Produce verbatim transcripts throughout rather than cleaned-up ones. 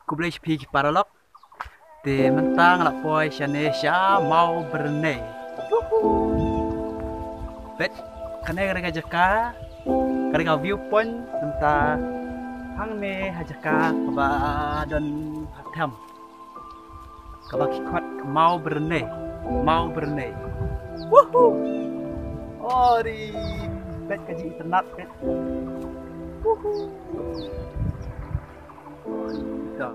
Khublei shibun ki paralok. Te mynta nga la poi shane sha Mawbyrnei. Peit kane ka jaka, kane ka viewpoint mynta hangne ha jaka kaba don ha them. Kaba ki khot Mawbyrnei, Mawbyrnei. Woohoo! Ori, peit ka jingitynnad peit. Woohoo! Ito.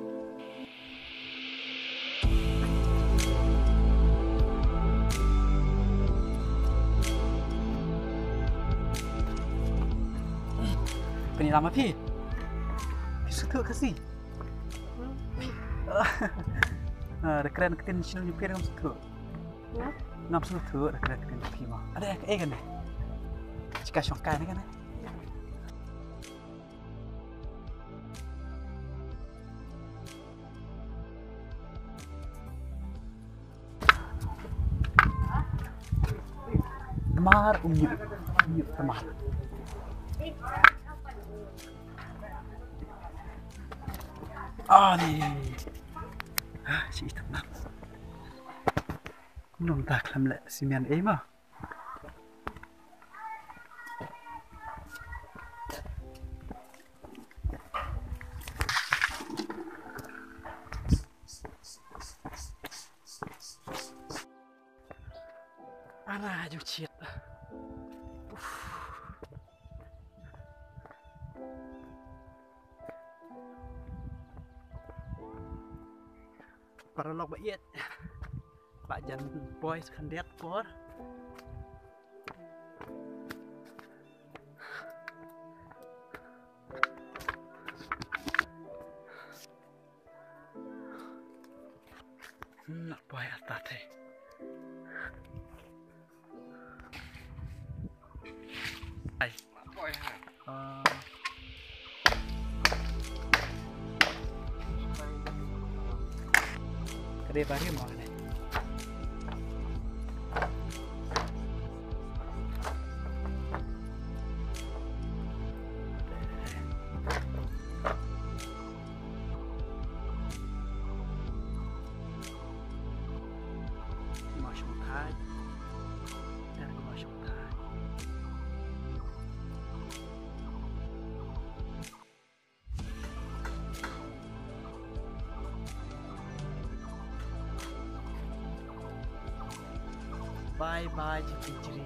Pynlong ma phi? Phi sngewthuh Khasi? Ah, da kren ktien shnong jong phi ngam sngewthuh. Ngam sngewthuh da kren ktien jong phi mo. Ada ka eh kane. Chika shong kai ne kane. Tmar um ñiuh, um ñiuh tmar. Ah, ni. Ah, shi tmar. Num ta khlem leh simen ei ma. Ana jong chit. Uf. Paralok ba ïeit. Ba jan poi sa khyndiat por. Hmm, na poi artat te. Ai. Ah. Ka dei ba rim mo kane. Mashong thait. Ter mashong thait. Bye bye, Jitijri.